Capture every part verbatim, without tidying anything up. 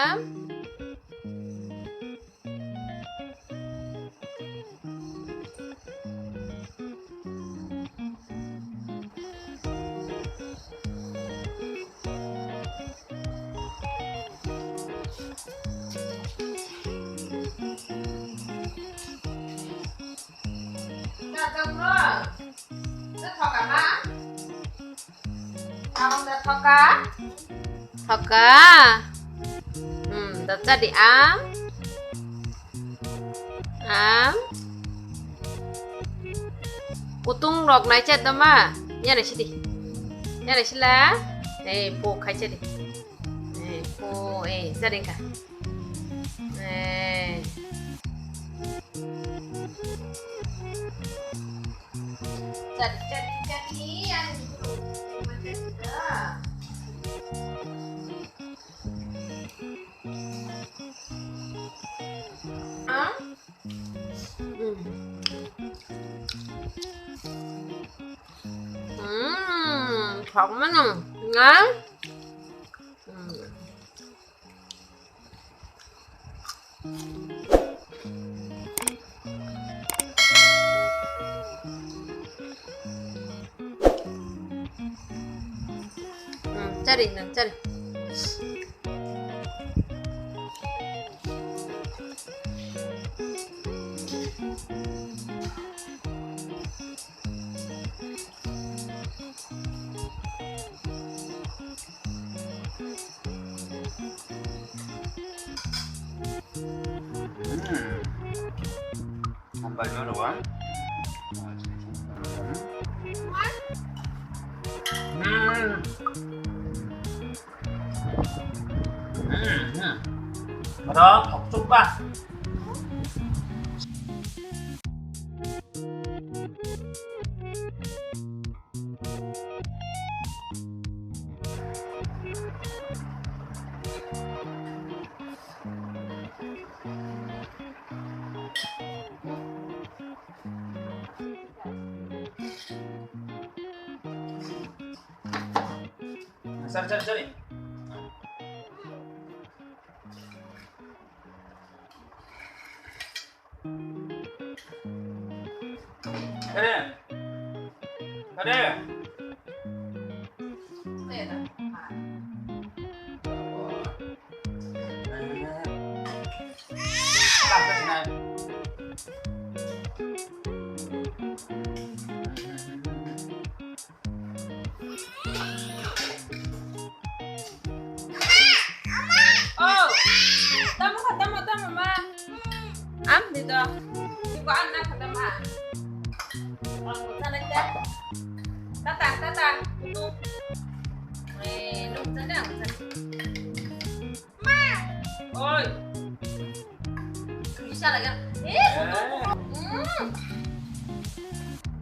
Am? Thoka ma? Abang da thoka? Thoka? Hmm, da chadi am? Am? Kutung rok nai chat dama? Yana sidi. Yana sila? Eh, po khai chadi. Eh, po, eh, chadi ka. Eh. Jadi, jadi, jadi, yang dulu. Hah? Hmm. Hmm, sok mana? Ngal? Hmm. Hmm, cari, nang cari. Hambai no rwa. Hmm. Hmm, hmm. Ro, thok chuk ba. Sorry, sorry, sorry. Kare. Kare. Oh, tamo ka, tamo, tamo, ma. Am dito. Di ko am na ka, tama. Ang ko sana ka. Tata, tata, kutu. Eh, no, sana, sana. Ma! Oi! Bisa lagi. Eh, kutu, kutu. Hmm.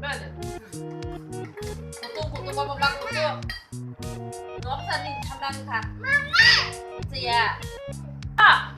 Mana? Kutu, kutu, kutu, kutu. Nok sani thamdang kha. Siya. Ah!